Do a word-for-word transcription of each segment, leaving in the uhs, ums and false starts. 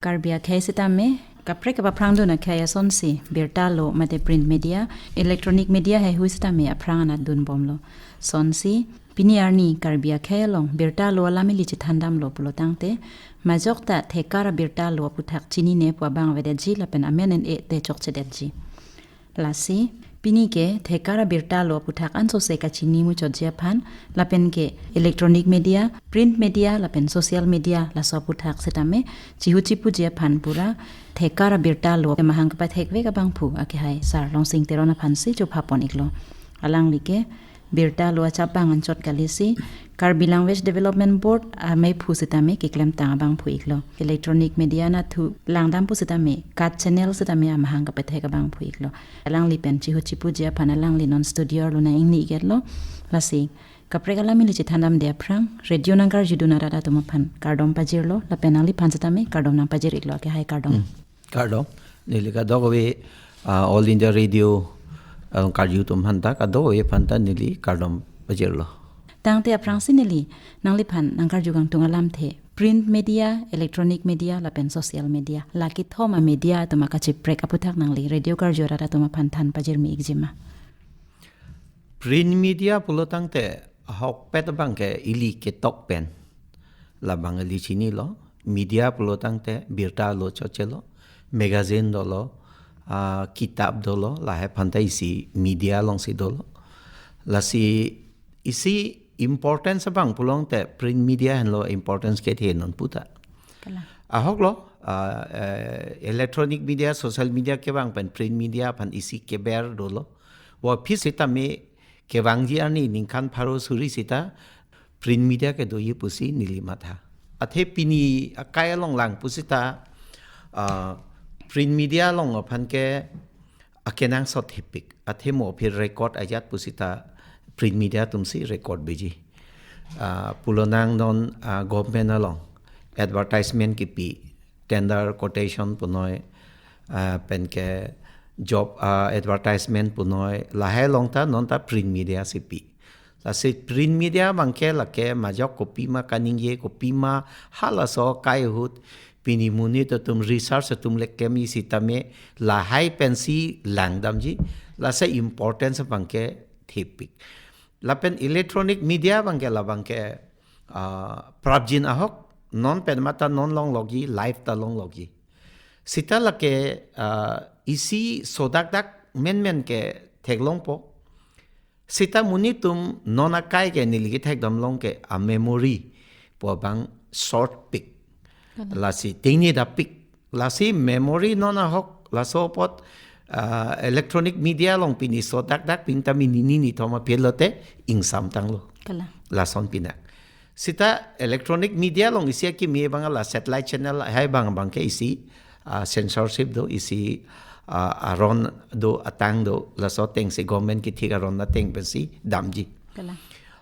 Karbi akhei sitame kaprek kapaphrangdun akhei asonsi birta lo mate print media, electronic media haihui sitame aphrang anat dunbomlo. Sonsi pini arni Karbi akhei along birta lo alam ili chethandamlo pulo tangte, majok ta thekar abirta lo aputhak chinine pu abang avedetji lapen amen en-e te chokchedetji. Lasi pini ke thekar abirta lo aputhak ansose kachini muchotji aphan lapen ke electronic media, print media lapen social media laso aputhak sitame chihu chipuji aphan pura thekar abirta lo mahang kapathekvek abangphu akehai Sar Longsing Teron aphansi chophapon iklo. Alangli ke birta lo achap abang anchot kalisi Karbi Language Development Board ameiphu sitame keklemtang abangphu iklo. Electronic media nathu langdam pusitame KAT channel sitame amahang kapathek abangphu iklo. Alangli pen chihu chipuji aphan alangli non studio arlo nang-ingni iketlo. Lasi kaprek alam ili chethandamde aphrang radio nangkarjudun arat atum aphan kardom pajirlo lapen nangliphan sitame kardom nangpajir iklo akehai, kardom. Hmm. Kardom. Neli kadokave, ah, All India Radio, ah, karju atum aphanta kadokave aphanta neli kardom pajirlo. Tangte aphrangsi neli nangliphan nangkarju kangtung alamthe print media, electronic media lapen social media, la kethom amedia atum akachiprek aputhak nangli radio karju arat atum aphan than pajirmi ikjima? Print media pulo tangte ahokpet abangke ili ketok pen labang ili chinilo. Media pulo tangte birta lo chotchelo, magazine dolo, ah, kitab dolo, lahai aphanta isi media alongsi dolo. Lasi isi importance abang pulo tangte print media henlo importance kethe nonputa. Kalang. Ahoklo, ah, eh, electronic media, social media kevang pen print media aphan isi keber dolo. Wa phis sitame kevangji arni ningkan pharo suri sita print media kedoji pusi neli matha. Athe pini akai along lang pusita, ah, print media along aphan ke akenangsot hepik. Athe mo aphi record ajat pusita print media atumsi record biji. Ah, pulo nang non, ah, government along advertisement kipi, tender quotation punoi, ah, penke job, ah, advertisement punoi, lahai along ta non ta print media si pi. Lasi print media abangke lake majok kopima kaningje, kopima halaso akai ahut pini monit atum research atum le klemji sitame lahai pensi langdamji, lasi importance abangke thepik. Lapen electronic media abangke labangke, ah, prapjin ahok, non pen mata non longlokji, live ta longlokji. Sita lake, ah, isi sodakdak menmen ke theklongpo. Sita monit atum non akai ke neli kethekdamlong ke a memory pu abang short pik. Kalang. Lasi tengnedap pik. Lasi memory non ahok laso apot, ah, electronic media along pini sodakdak pini ta minit hini thom aphi lote ingsamtanglo. Kalang. Lason pinak. Sita electronic media along isi akimi abang la satellite channel hai abang abangke isi, ah, censorship do, isi, ah, aron do, atang do, laso atengsi government kethik aron ateng pensi damji. Kalang.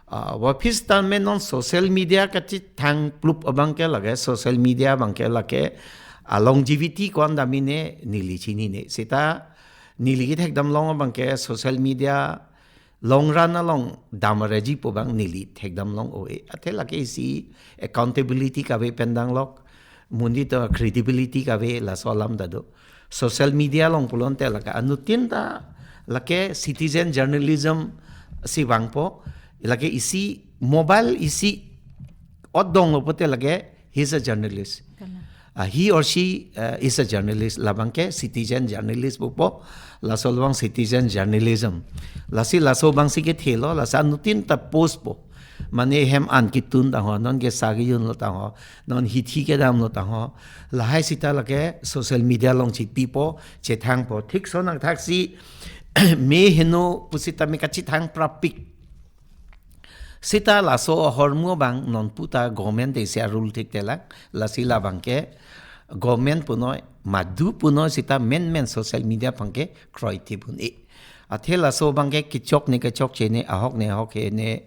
Ah, wa phis tame non social media kachethang plup abangke lake, social media abangke lake a longevity ko-an damji ne neli chinine. Sita neli kethekdamlong abangke social media long run along dam areji pu abang neli thekdamlong oi. Athe lake isi accountability kave pen danglok, monit atum credibility kave, laso alam ta do. Social media along pulo tangte lake anuttin ta lake citizen journalism si vangpo, lake isi mobile isi ot donglo pulote lake he is a journalist. Kalang. Ah, he or she, uh, is a journalist. Labangke citizen journalist pupo, laso labang citizen journalism. Lasi laso abangsi kethelo, lasi anuttin ta post po. Mane hem an kitun tangho, non kesa kejunlo tangho, non hithi kedamlo tangho. Lahai sita lake social media along chipipo, chethangpo. Thik so nangthaksi me heno pusitame kachethang prapik. Sita laso ahormu abang nonputa government te isi a-rule thiktelang, lasi labangke government punoi, madu punoi sita menmen social media abangke kroithi pun-e. Athe laso abangke kechok ne kechokche ne, ahok ne ahokhe ne,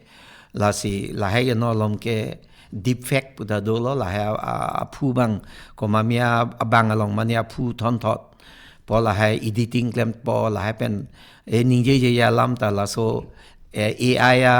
lasi lahai ano alom ke deepfake puta dolo, lahai a, a, aphu abang, komatme abang along mane aphu thonthot po, lahai editing klempo, lahai pen, eh, ningjeje alam ta laso, eh, A I a,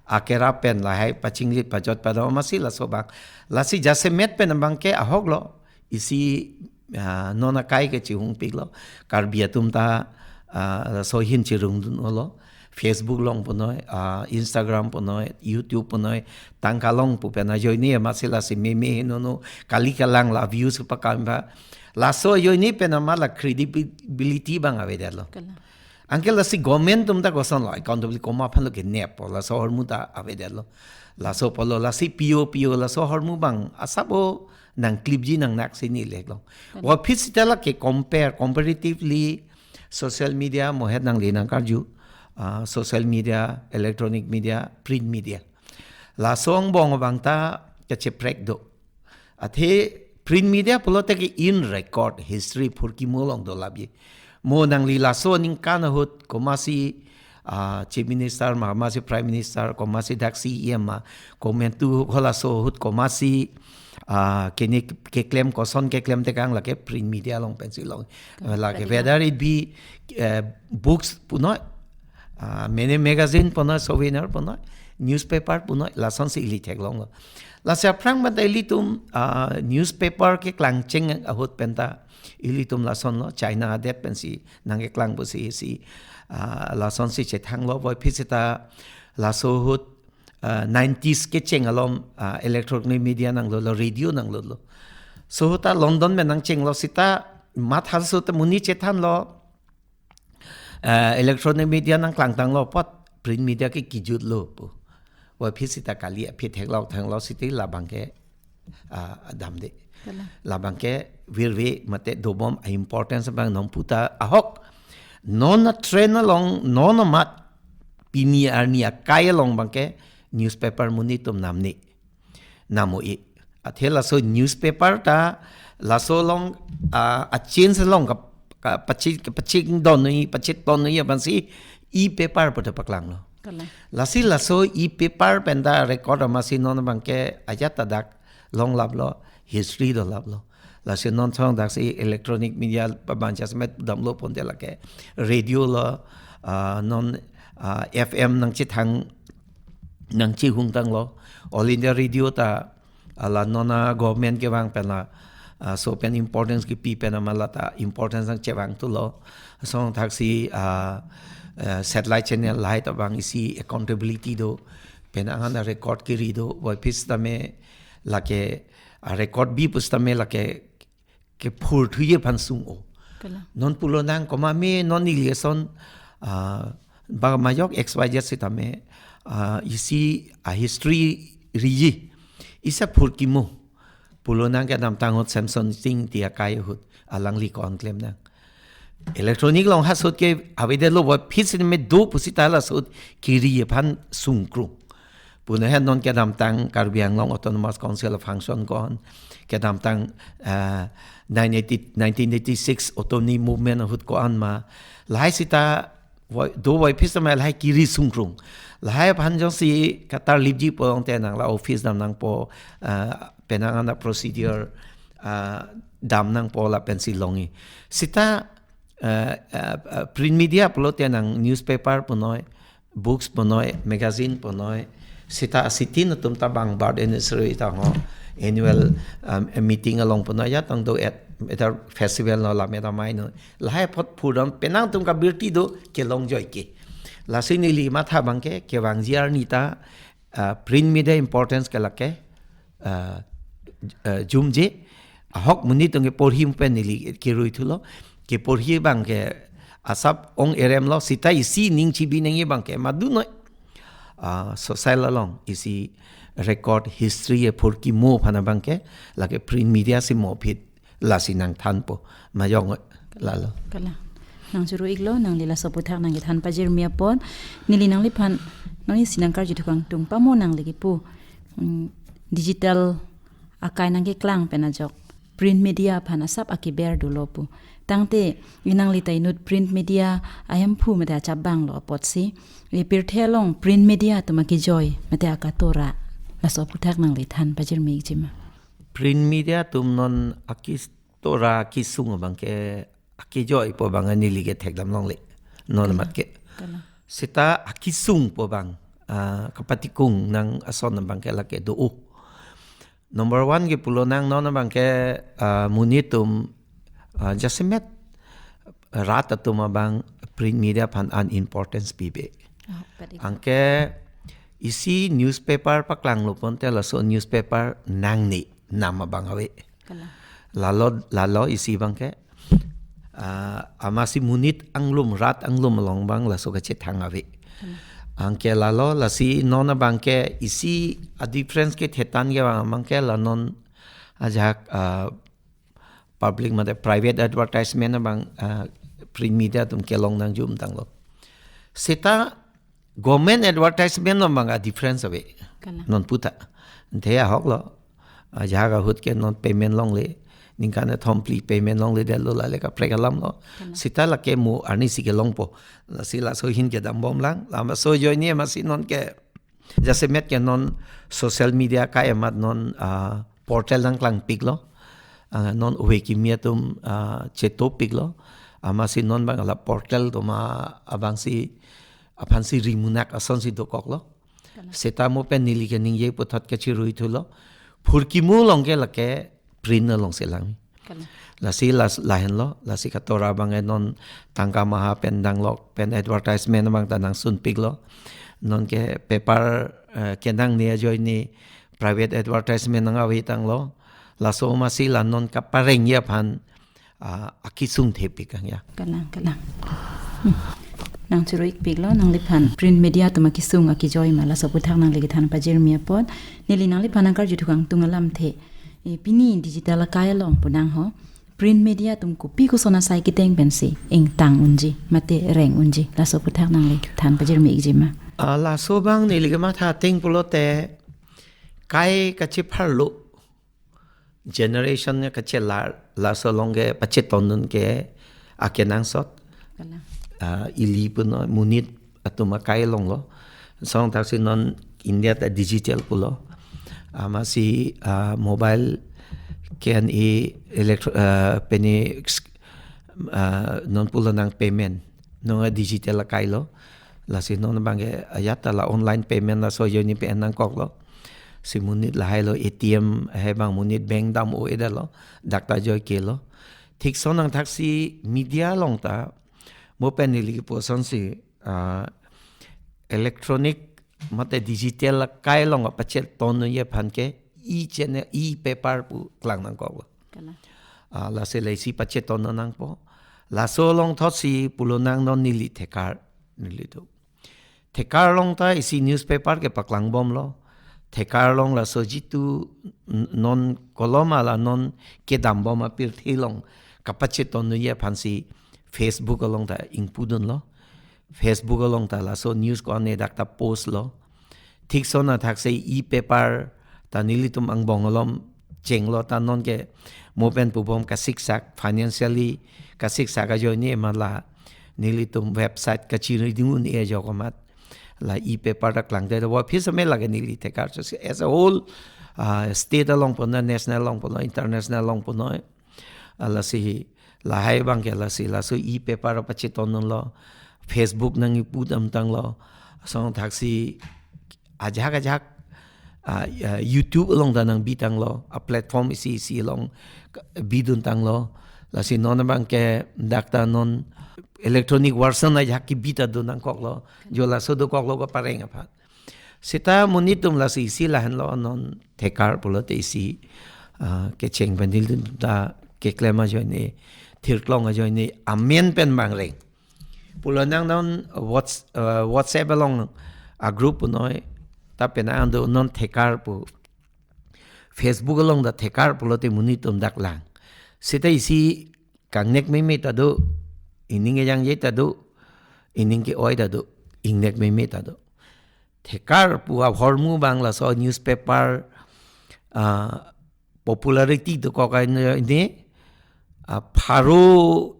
akerap pen lahai pachinglit pajot padam amatsi laso abang. Lasi jasemet pen abangke ahoklo. Isi ah, non akai ke chihungpiklo. Karbi atum ta ah, laso ahin chirung dunlo. Facebook along punoi, ah, Instagram punoi, YouTube punoi, tangka along pu pen ajoine amat si lasi meme henono kali kalang la views pakam ba. Laso ajoine pen amat la credibility abang avedetlo. Kalang. Anke lasi government atum ta kosonlo, accountability komat aphanlo kenep po, laso ahormu ta avedetlo. Laso apotlo, lasi P O, P O, laso ahormu abang asap o nang klipji nang nak si neli leklong. Kalang. Wa phit sita lake compare, comparatively, social media mohet nangli nangkarju, ah, social media, electronic media, print media. Laso angbong abang ta kacheprek do. Athe print media pulote ke in record history phurkimo along dolapji. Mo nangli laso aningkan ahut komatsi ah, Chief Minister ma, komatsi Prime Minister, komatsi dak C E M ma, komantu halaso ahut komatsi ah, kene keklem, koson keklem tekang lake print media along pensi long. Kalang. Lake whether it be eh, books punoi, ah, mene magazine punoi, souvenir punoi, newspaper punoi, lasonsi ili theklonglo. Lasi aphrang pen ta ilitum ah, newspaper keklangcheng ahut pen ta ilitum lasonlo, China adet pensi nangkeklang pusi si ah, lasonsi chethanglo, wa phit sita laso ahut ah, nineties kecheng along ah, electronic media nanglolo, radio nanglolo. So ahut ta London pen nangchenglo sita, mat halaso ta monit chethanlo, ah, electronic media nangklangtanglo apot print media ke kejutlo pu. Wa phit sita kali aphi theklok thanglo siti labang ke ah, damde. Kalang. Labang ke virve mate dobom a importance abang nangpu ta ahok. Non atrend along, non amat pini arni akai along abang ke newspaper monit atum namne. Namo-i. Athe laso newspaper ta laso along ah, a change along ka, ka pachik, pachik don noi, pachik ton noi abang si e-paper pu ta paklanglo. Kalang. Lasi laso e-paper pen ta record amatsi non abang ke ajat ta dak longlaplo, history dolaplo. Lasi non thong daksi electronic media pabancha semet damlo ponte lake radio lo, ah, non ah, F M nangchethang nangchihungtanglo. All India Radio ta hala non a government kevang pen la ah, so pen importance kepi pen amat la ta importance nangchevang thulo. Asong thaksi ah, eh, satellite channel lahai ta abang isi accountability do. Pen angan a record keri do. Wa phit sitame lake a record bi pusitame lake kephurthuji aphan sung-o. Kalang. Non pulo nang komat me non neli ason ah, ba majok X Y Z sitame ah, isi a history riji. Isi aphurkimo. Pulo nang kedamtang ahut Samson Sing Ingti akai ahut alangli ko-an klem nang. Electronic along ha ahut ke avedetlo, wa phit sitame do pusita la ahut keri aphan sungkrung. Pulo he non kedamtang Karbi Anglong Autonomous Council function ko-an, kedamtang ah, nineteen eighty, nineteen eighty-six autonomy movement ahut ko-an ma, lahai sita wa, do wa phit sitame lahai keri sungkrung. Lahai aphan jongsi katarlipji pu along te nang la office dam nangpo, ah, penang ana procedure ah, dam nangpo lapensi longji. Sita ah, ah, ah, print media pulote nang newspaper punoi, books punoi, magazine punoi, sita asitin atum ta bang birth anniversary ta ho, annual um, meeting along punoi, ya tang do at, at festival no lam eta mai no. Lahai apot phurdam penang atum kabirti do kelongjoi ke. Lasi neli matha abang ke kevangji arni ta ah, print media importance ke lake ah, ah, jumje, ahok monit atum keporhi pen neli kerui thulo, keporhi abang ke asap ong erem lo, sita isi ning chibi nangji abang ke madunoi ah, social along isi record history aphurkimo aphan abang ke lake print media si mo phit lasi nangthanpo, majok lalo. Kalang. Nang churu iklo, nangli laso aputhak nangkethan pajirmi apot, neli nangliphan, nangli si nangkarju thukang tung pamo nangli kipu, mm, digital akai nangkeklang pen ajok print media aphan asap akeber dolo pu. Tangte, inangli ta inut print media ahemphu mate achap abang lo apotsi, e pirthe along print media atum akejoi mate akatora, laso aputhak nangli than pajirmi ikji ma? Print media atum non akis- tora kesung abang ke akejoi pu abang neli ke thekdam longle. Non, kalang, amat ke. Kalang. Sita akesung pu abang, ah, kapatikung nang ason abang ke lake do-o. Number one ke pulo nang non abang ke, ah, monit atum, ah, jasemet rat atum abang print media aphan an importance pibe. Oh, pati. Anke isi newspaper paklanglo pon te laso newspaper nangne nam abang ave. Kalang. Lalo, lalo isi abang ke, ah, amatsi monit anglum, rat anglum along abang laso kachethang ave. Kalang. Anke lalo lasi non abang ke isi a difference kethe tang ke abang, abang ke la non ajak, ah, public mate private advertisement abang, ah, print media atum kelong nangjum tanglo. Seta government advertisement abang a difference ave. Kalang. Non puta. Ante ahok lo. Ajak ahut ke non payment longle. Ningkan kethom phli payment longledetlo, lale kaprek alam lo. Kalang. Seta lake mo arnisi kelongpo. Lasi laso ahin kedam bomlang. Lama so ajoine amatsi non ke jasemet ke non social media akai amat non, ah, portal nangklangpiklo. Ah, non ove kimi atum, ah, chetopiklo. Amatsi non abang la portal atum abangsi aphansi rimunak asonsi dokoklo. Kalang. Seta mo pen neli keningje puthot kachirui thulo. Phurkimo along ke lake print along selang. Kalang. Lasi las-, lahenlo, lasi katora abang ke non tangka maha pen danglok pen advertisement abang ta nangsunpiklo. Non ke paper, eh, kenangne ajoine private advertisement nang ave tanglo. Laso amatsi la non kaparengji aphan, ah, akisung thepik ang ya. Kalang, kalang. Hmm. Nangchiruipiklo, nangliphan print media atum akisung akijoi ma laso aputhak nangli kethan pajirmi apot. Neli nangliphan nangkarjuthukang tung alamthe. E, pini digital akai along pu nang ho. Print media atum kopi koson asai keteng pensi ingtang unji, mate reng unji. Laso aputhak nangli than pajirmi ikji ma. Ah, laso abang neli kematha ateng pulote kai kachepharlo. Generation nya kachelar, laso along ke pachetondun ke akenangsot. Kalang. Ah, ili puno monit atum akai longlo. Song thaksi non India ta digital pulo. Amatsi, ah, mobile ke an e electro, ah, peni, ah, non pulo nang payment. Non digital akai lo. Lasi non abang ke ajat ta la online payment laso ajoine pen nangkoklo. Si monit lahai lo A T M hai abang monit bank dam-o-edetlo. Dak ta ajoine kelo. Thik ason nang thaksi media along ta mo pen neli kepu asonsi, ah, electronic mate digital akai along pachetondunji aphan ke e-channel, e-paper pu klang nangkoklo. Kalang. Ah, lasi la isi pacheton nangpo. Laso along thotsi pulo nang non neli thekar, neli do. Thekar along ta isi newspaper kepaklang bomlo. Thekar along laso jitu n-, non kolom ala non kedam bom apirthe along kapachetondunji aphansi Facebook along ta ingpudunlo. Facebook along ta laso news ko-an ne dak ta post lo. Thik ason athaksi e-paper ta nelitum angbong alom chenglo ta non ke mo pen pubom kasiksak, financially kasiksak ajoine ma la nelitum website kachiri ding un-e ajok amat. La e-paper ta klangte wa phis me lake neli thekar so as a whole, ah, state along puno, national along puno, international along puno. Ah, lasi lahai abang ke lasi laso e-paper pachetondunlo, Facebook nang ipu damtanglo, song thaksi ajak ajak, ah, ah, YouTube along ta nang bitanglo, a platform isi isi along ka-, biduntanglo, lasi non abang ke dak ta non electronic version ajak kebi ta do nangkoklo, jo laso dokoklo kapareng aphan. Seta monit atum lasi isi lahenlo non thekar pulote isi, ah, kecheng pen nelitum ta keklem ajoine, thirklong ajoine, amen pen bang reng. Pulo nang non Whats-, ah, WhatsApp along a group punoi, ta penang do non thekar pu. Facebook along ta thekar pulote monit atum dak lang. Seta isi kangnek meme ta do, ining kejangje ta do, ining ke-oi ta do, ingnek meme ta do. Thekar pu ahormu abang laso newspaper, ah, popularity dokok ajoine, ah, pharo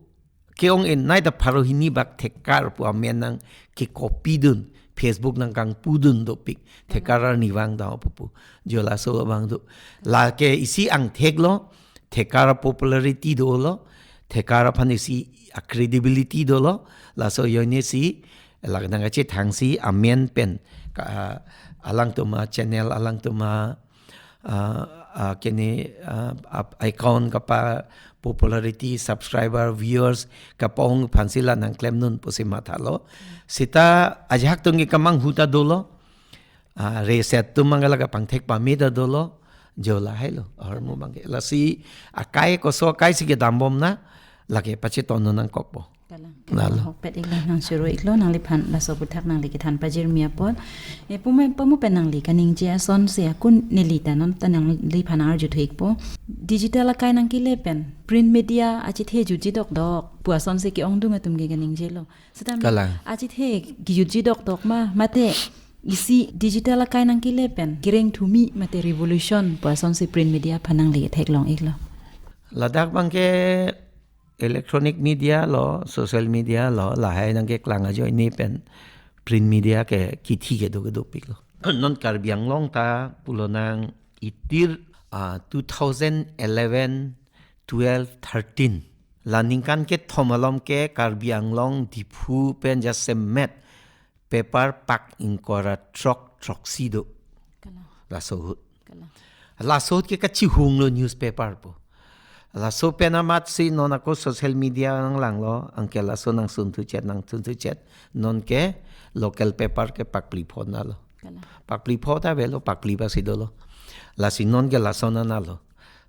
ke-ong-e nei ta pharo hini bak thekar pu amen nang ke-copy dun, Facebook nang kangpudun dopik, thekar arnivang ta pupu. Jo laso abang do. Lake isi angthek lo, thekar popularity dolo, thekar aphan isi a credibility dolo, laso ajoine si, lak nang kachethangsi, amen pen, ka, ah, alangtum a channel, alangtum a, ah, ah, kene, ah, ap-, account kapa popularity, subscriber, viewers, kapa-ong aphansi la nangklemdun pusi mathalo. Seta ajahak atum ke kamanghu ta dolo. Ah, reset atum abang ke la kapangthek pame ta dolo. Jo lahai lo, ahormu abang ke. Lasi akai koso akai si kedambom na, lake pachetongdun nangkokpo. Kalang. Lalo. Ahokpet iklo, nang suru iklo, nangliphan laso aputhak nangli kethan pajirmi apot. E, pume pamu pen nangli kaningje asonsi akun neli ta non ta nangliphan arju thu ikpo. Digital akai nangkele pen print media achethe jutji dokdok pu asonsi ke-ongdung atum ke kaningjelo. Setame Kalang. Achethe kejutji dokdok ma, mate isi digital akai nangkele pen kereng thumi mate revolution pu asonsi print media aphan nangli theklong iklo. Ladak abang ke electronic media lo, social media lo, lahai nangkeklang ajoine pen print media ke kithi kedo kedo piklo. Non Karbi Anglong ta pulonang itir, ah, two thousand eleven, twelve, thirteen. La ningkan kethom alom ke Karbi Anglong Diphu pen jasemet paper pak ingkoi ra throk throksi do. Kalang. Laso ahut. Kalang. Laso ahut ke kachihung lo newspaper po. Laso pen amatsi non ako social media nanglanglo, anke laso nangsun thuchet, nangsun thuchet. Non ke local paper ke pakpli pho na lo. Kalang. Pakpli pho ta avelo, pakpli basi dolo. Lasi non ke laso nana lo.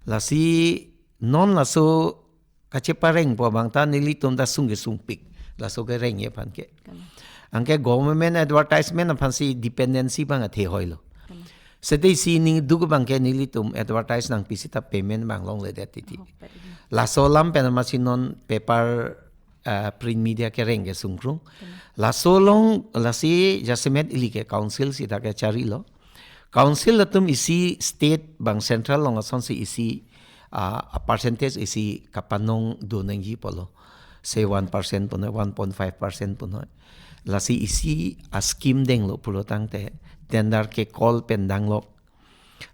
Lasi non laso kacheparengpo abang ta nelitum ta sung kesung pik. Laso kerengji aphan ke. Kalang. Anke government advertisement aphansi dependency abang athe hoilo. Kalang. Seta isi ningduk abang ke nelitum advertise nangpi seta payment abang longledet titi. Ahokpet iklo. Laso alam pen amatsi non paper, ah, print media kereng kesung krung. Kalang. Laso along lasi jasemet ili ke council seta kecharilo. Council atum isi state abang central along asonsi isi, ah, a percentage isi kapanong do nangji pulo. Say one percent punoi, one point five percent punoi. Lasi isi a-scheme denglo pulo tangte tender ke-call pen danglok,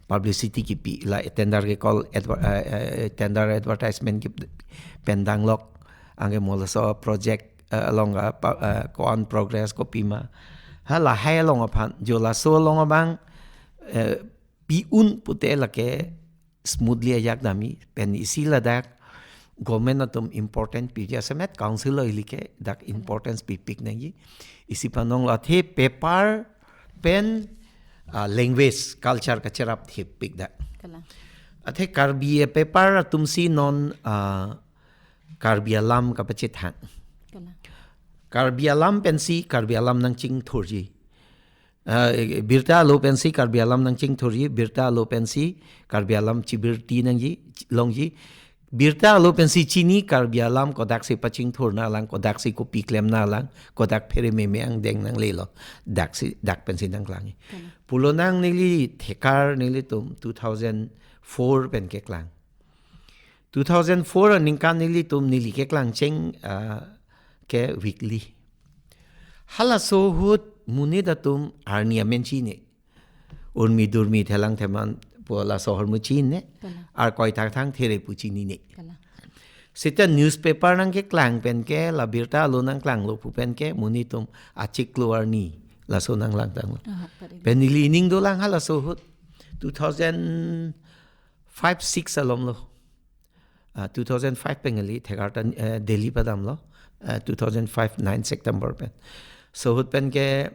publicity kipi, la tender ke-call adver-, eh, eh, tender advertisement ke pen danglok, anke mo laso project, eh, along, eh, pa-, eh, ko-an progress kopima. Ha lahai along aphan, jo laso along abang, eh, pi-un pute lake smoothly ajak damji, pen isi ladak government atum important pi jasemet council lo ili ke dak importance pipik nangji. Isi panong lo athe paper pen, ah, language, culture kacherap thepik dak. Kalang. Athe Karbi a-paper atumsi non, ah, Karbi alam kapachethang. Kalang. Karbi alam pensi Karbi alam nangchingthurji. Ah, birta alo pensi Karbi alam nangchingthurji, birta alo pensi Karbi alam chibirti nangji, longji. Birta alo pensi chini Karbi alam kodaksi pachingthur nanglang, kodaksi kopi klem nanglang, kodak phere meme angdeng nanglelo. Daksi, dak pensi nangklangji. Kalang. Pulonang neli thekar nelitum two thousand four pen keklang. Two thousand four aningkan nelitum neli keklang cheng, ah, ke weekly. Halaso ahut monit atum arni amen chini. Urmi durmi thelang theman pu laso ahormu chini. Kalang. Arkoi thakthang there pu chinine. Kalang. Seta newspaper nangkeklang pen ke, la birta alo nangklanglo pu pen ke, monit atum achiklo arni laso nanglangtanglo. Ahokpet iklo. Pen neli ning dolang halaso ahut two thousand five six alom lo. Ah, two thousand five pen neli thekar ta, eh, Delhi padamlo. Eh, two thousand five nine September pen. So ahut pen ke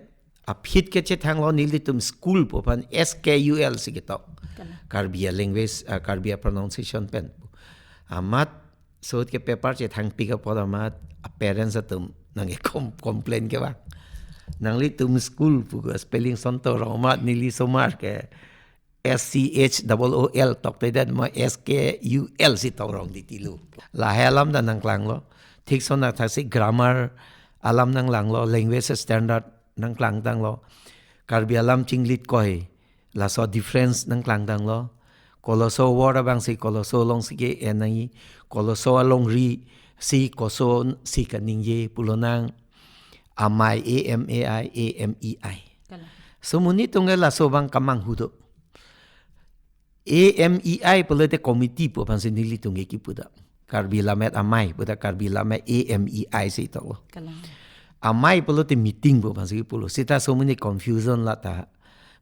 aphi kechethanglo nelitum school pu aphan S K U L si ketok. Kalang. Karbi a-language, ah, Karbi a-pronunciation pen. Amat so ahut ke paper chethangpik apot amat a-parents atum nangke com-, complain ke bang. Nanglitum school pu ke spelling sonto rong amat neli somar ke S C H double O L tokte det ma S K U L si tok rong titi lo. Lahai alam ta nangklanglo. Thik son athaksi grammar alam nanglanglo, language standard nangklangtanglo. Karbi alam chinglit koi, laso difference nangklangtanglo. Koloso word abangsi koloso alongsi ke-en nangji, koloso alongri si koson si kaningje pulonang amai, A M A I, A M E I. Kalang. So monit atum ke laso abang kamanghu do. A M E I pulote committee pu aphansi nelitum ke kipu dak. Karbi Lammet Amei puta Karbi Lammet A M E I si toklo. Kalang. Amei pulote meeting pu aphansi kipulo. Seta so many confusion lata.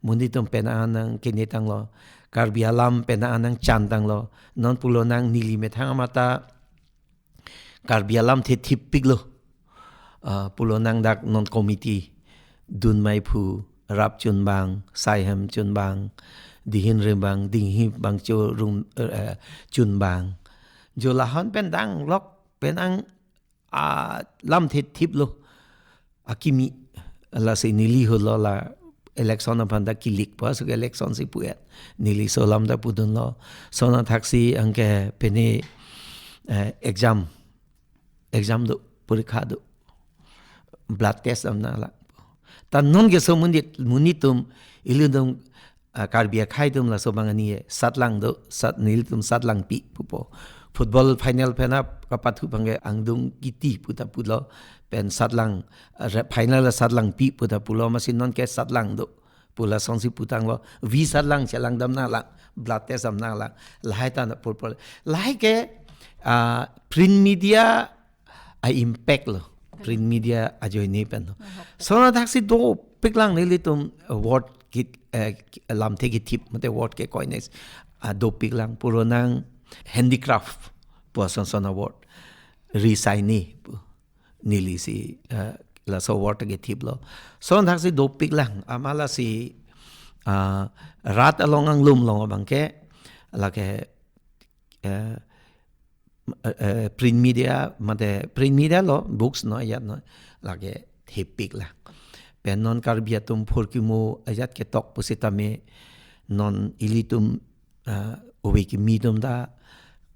Monit atum pen anang kenetanglo. Karbi alam pen anang chantanglo. Non pulo nang neli methang amata Karbi alamthe thip piklo. Ah, pulo nang dak non committee dun mai phu, rap chunbang, saihem chunbang, dihin rimbang, dinghi bangcho rum, eh, chunbang. Jo lahon pen danglok pen ang, ah, lamthe thiplo. Akimi, lasi neli holo la election aphan ta kilik pa, so election si pu-et. Neli laso alam ta pudunlo. Lason athaksi anke pini, eh, exam. Exam do, porikha do. Blood test dam nanglang. Ta non keso monit, monit atum, ilitum, ah, Karbi akhei atum laso bang ani sat lang do, sat nelitum sat lang pi pupo. Football final pen ap kapathu abangke angdung kiti puta pulo, pen sat lang, ah, re-, final sat lang pi puta pulo, amatsi non ke sat lang do. Pu lasonsi putanglo, vi sat lang chelang dam nanglang, blood test dam nanglang. Lahai ta na purpur. Lahai ke, ah, print media a-impact lo. Print media ajoine pen lo. Lason athaksi dopik lang nelitum award kit, eh, lamthe kithip, mate award ke coinage, ah, dopik lang pulo nang handicraft pu ason son award. Risaini pu. Neli si, eh, laso award kithiplo. Lason athaksi dopik lang, amat lasi, ah, rat along anglum along abangke, lake, eh, eh, print media, mate print media lo, books no, ajat no, lake thepik lang. Pen non Karbi atum phurkimo ajat ketok pusitame non ilitum, ah, ove kimi atum ta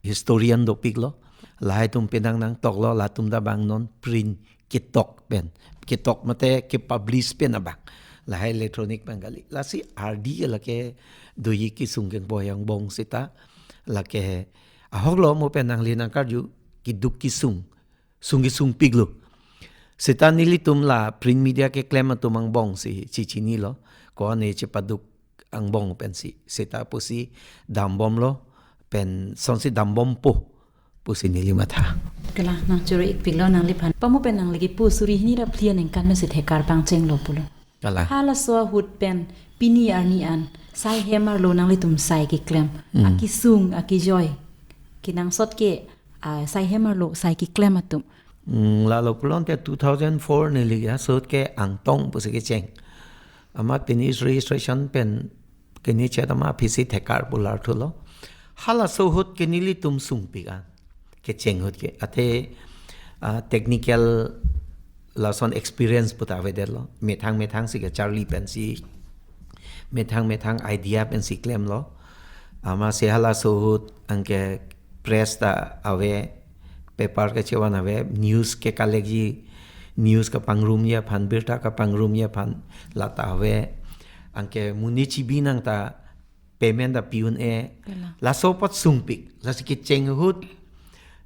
historian dopiklo. Lahai atum penang nangtoklo, latum ta bang non print ketok pen. Ketok mate ke-publish pen abang. Lahai electronic pen kali. Lasi ardi lake doji kesung kengpo angbong seta lake ahoklo mo pen nangli nangkarju keduk kesung. Sung kesung piklo. Seta nelitum la print media keklem atum angbong si chechinilo. Ko-an chepaduk angbong pensi. Seta pusi dambomlo. Pen lasonsi dambompo pusi neli matha. Kalang, nang choro-ik piklo nangliphan. Pamo pen nangli kipu suri hini ra phli aningkan mesi thekar pangchenglo pulo. Kalang. Halaso ahut pen pini arni an saihem arlo nanglitum sai keklem. Hmm. Akesung, akejoi. Kenangsot ke, ah, saihem arlo sai keklem atum. Hmm, lalo pulote two thousand four neli asot ke Angtong pusi kecheng. Amat pini registration pen kini chet amat aphisi thekar pu larthulo. Halaso ahut ke nelitum sungpik an. Kecheng ahut ke. Athe, ah, technical lason experience puta avedetlo. Methang methang si kecharli pensi. Methang methang idea pensi klemlo. Amatsi halaso ahut anke press ta ave, paper kechevan ave, news ke-collect ji, news kepangrumji aphan, birta kepangrumji aphan, lata ave. Anke monit chibi nang ta payment ta pi un-e. Kalang. Laso apot sungpik, lasi kecheng ahut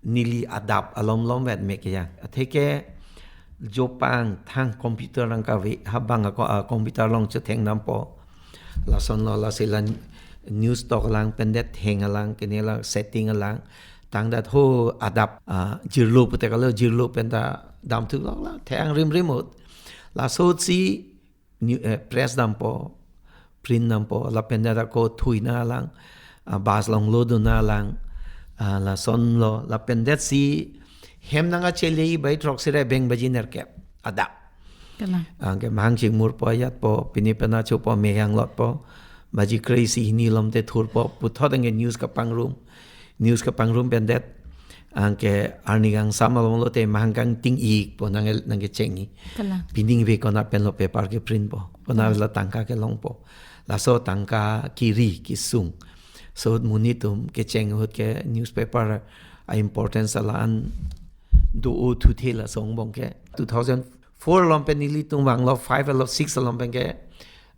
neli adap alom lom vet mek ya. Atheke jopang thang computer nangkave, habang ako, ah, computer along chetheng dampo. Lasonlo, lasi la news tok alang, pendet theng alang, kene la setting alang. Tangdet ho adap, ah, jirlo pute kalo, jirlo pen ta damthuklok la, theng rimrim ahut. Laso ahutsi new, eh, press dampo, print dampo, lapen det ako thui nanglang, ah, bus along load nanglang, ah, lasonlo, lapen detsi hem nangkachelei bai throksi ra beng baji nerkep adap. Kalang. Anke mahang chingmurpo, ajatpo, pini pena chopo, mehang lotpo, baji kre-isi hini alom te thurpo, puthot anke news kepangrum. News kepangrum pen det, anke arni kangsam along lote mahang kangting-ikpo nang, nangkechengji. Kalang. Pining ave konat penlo paper keprintpo. Konat, kalang, la tangka kelongpo. Laso tangka kiri kesung. Laso ahut monit atum kecheng ahut ke newspaper a-importance la-an do-o thuthe laso angbong ke. Two thousand four along pen nelitum vanglo, five along, six along pen ke,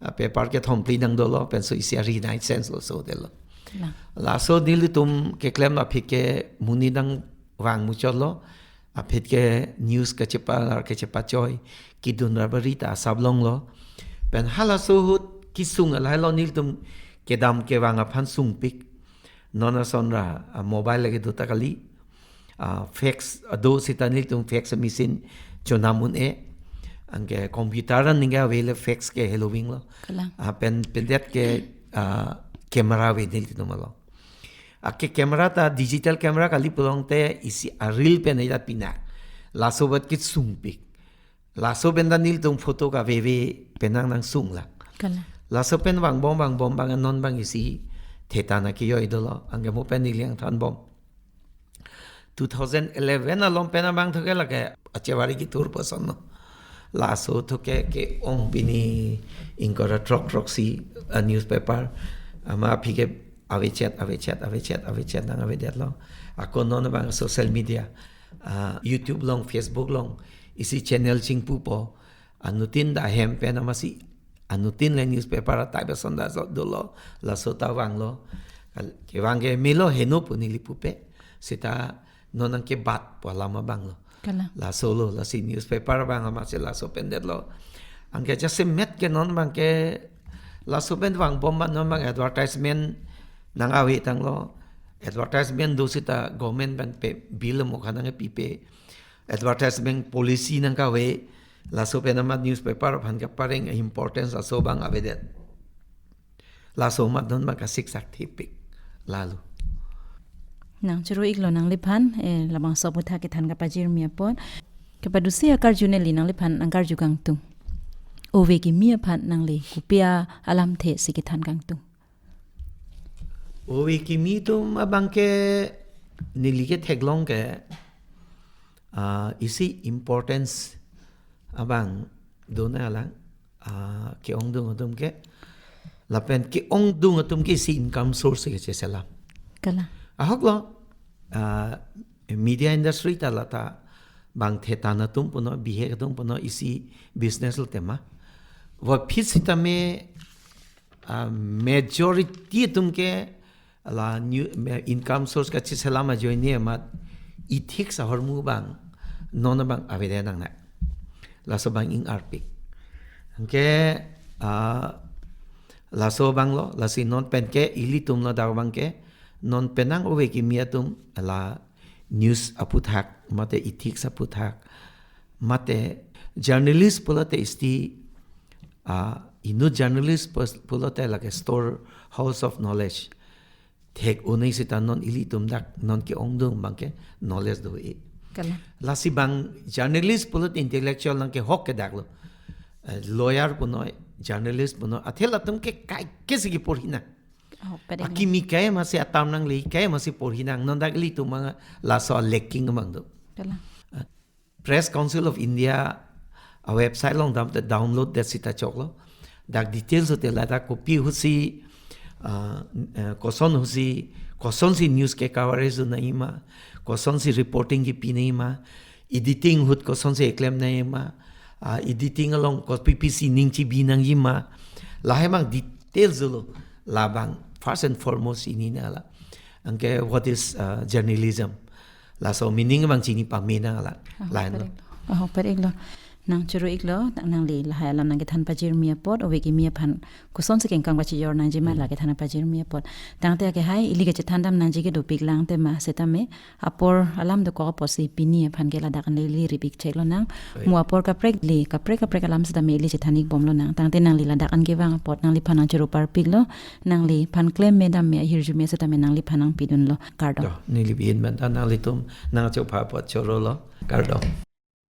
ah, paper kethom phli nang dolo, pensi isi ari nine cents lo so detlo. Kalang. Laso nelitum keklem aphi ke monit nangvang muchotlo, aphi ke news kechepalar kechepachoi, kedun ra bari ta asap longlo. Pen halaso ahut kesung lahai lo, nelitum kedam kevang aphan sungpik. Non ason ra, ah, mobile lake do ta kali. Ah, fax, ah, do seta nelitum fax machine chonam un-e. Anke computer an ningke ave le fax ke heloving lo. Kalang. Ah, pen, pendet ke, ah, camera ave nelitum along. Ake camera ta digital camera kali pulote isi a-reel pen ida pina. Laso bat kit sungpik. Laso pen ta nelitum photo kaveve penang nangsung lang. Kalang. Laso pen vangbom vangbom abang non abang isi thetan akijoi dolo. Anke mo pen neli nangthanbom. Two thousand eleven along pen abang thoke lake achewari kithur pason no. Laso thoke ke-ong pini ingkoi ra throk throksi, ah, newspaper ama aphi ke avechet, avechet, avechet, avechet nang avedetlo. Ako non abang social media, ah, YouTube along, Facebook along, isi channel chingpupo. Anuttin ta ahem pen amatsi, anuttin le newspaper type ason ta so dolo, laso ta vanglo. Kal-, kevang ke melo heno pu neli pupe. Seta non nangkebat pu alam abang lo. Kalang. Laso lo, lasi newspaper abang amatsi laso pen detlo. Anke jasemet ke non abang ke laso pen vangbom abang non abang advertisement nang ave tanglo. Advertisement do seta government pen pe bill mo khanang pipe. Advertisement policy nangkave, laso pen amat newspaper aphan kapareng importance aso abang avedet. Laso amat non abang kasiksak thepik. Lalu. Nang choro iklo nangliphan, eh, labangso aputhak kethan kapajirmi apot. Kepadusi akarju neli nangliphan nangkarju kangtung. Ove kimi aphan nangli kopi alamthe si kethan kangtung. Ove kimi atum abang ke neli ketheklong ke, ah, isi importance abang dona lang, ah, ke-ongdung atum ke. Lapen ke-ongdung atum ke isi income source ke cheselam. Kalang. Ahok lo, ah, media industry ta lata bang thetan atum puno, bihek atum puno isi business lo tema. Vaphi sitame, ah, majority atum ke la new, me-, income source kacheselam ajoine amat ethics ahormu abang non abang avede nangne. Laso abang ing-arpik. Anke, ah, laso abang lo, lasi non pen ke ilitum ladak abang ke, non penang ove kimi atum la news aputhak, mate ethics aputhak, mate journalist pulote isti, ah, inut journalist pus-, pulote lake storehouse of knowledge. Thek unai seta non ilitum dak non ke-ongdung abang ke knowledge do-e. Kalang. Lasi bang journalist pulote intellectual nangkehok ke dak lo. Eh, lawyer puno, journalist puno, athe latum ke kaike si keporhi nang. Oh, pwede. Akimi kaike amatsi atam nangle, kaike amatsi porhi nang, non dak ilitum abang laso lacking abang do. Kalang. Ah, Press Council of India a-website along damte download det seta choklo. Dak details hote ladak kopi ahutsi, ah, eh, koson ahutsi, kosonsi news ke coverage do nangji ma, kosonsi reporting kepi nangji ma, editing ahut kosonsi keklem nangji ma, ah, editing along kopi pisi ning chibi nangji ma, lahai abang details dolo, labang first and foremost ini nang la. Anke what is, ah, journalism? Laso meaning abang chini pame nang la. Ah, lain lo. Pwede iklo. Oh, pwede iklo. Nang choro iklo, nang, nangli lahai alam nangkethan pajirmi apot, ove kimi aphan kosonsi kengkang pachijor nangji ma, hmm, la kethan pajirmi apot. Tangte akehai, ili kachethan dam nangji ke dopik lang tema, setame apor alam dokok apotsi pini aphan ke ladak an ili ripik cheklo nang. Oi. Mo apor kaprek le, kaprek kaprek alam setame ili chethan ikbomlo nang. Tangte nangli ladak an kevang apot nangliphan nang choro parpiklo, nangliphan klem me dam me ahirjume setame nangliphan nangpidunlo. Kardom. Do, neli bi-in banta nanglitum nangchopha apot chorolo. Kardom.